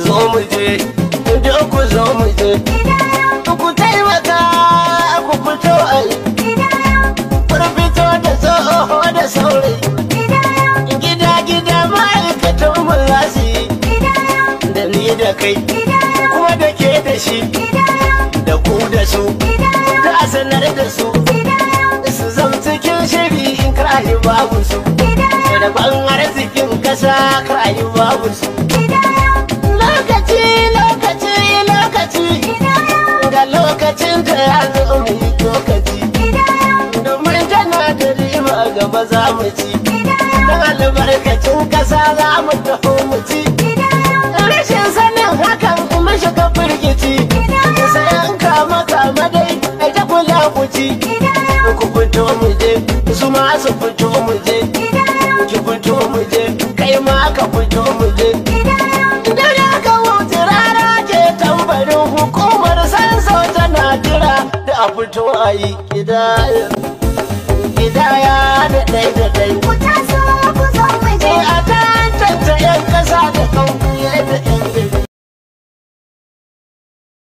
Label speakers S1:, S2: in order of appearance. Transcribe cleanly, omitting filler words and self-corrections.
S1: Zo mu je, duk ku zo mu je. Ku taimaka ku fito ai. Kun fito da tsoho da saurayi. Gida gida ma'aikatan mu za su yi. Da ni da kai, kuma da ke da shi, da ku da su, da a sanar da su. Su zam cikin shiri in kar babu su. Rabon arzikin kasa kar babu su. Lokaci, lokaci, lokaci, ga lokacin da ya zo mu yi lokaci. Domin tana da riba gaba za mu ci. Don albarkacin kasa za mu taho mu ci. Rashin sanin hakan kuma shiga firgici. Sayan kama kama dai ai ta kula ku ci. Ku fito mu je, su ma su fito mu je. Ki fito mu je, kai ma ka fito mu je. Dare ka wuce rara ke tambarin hukumar sanso tana jira da a fito a yi gidaya. Gidaya da ɗai da ɗai.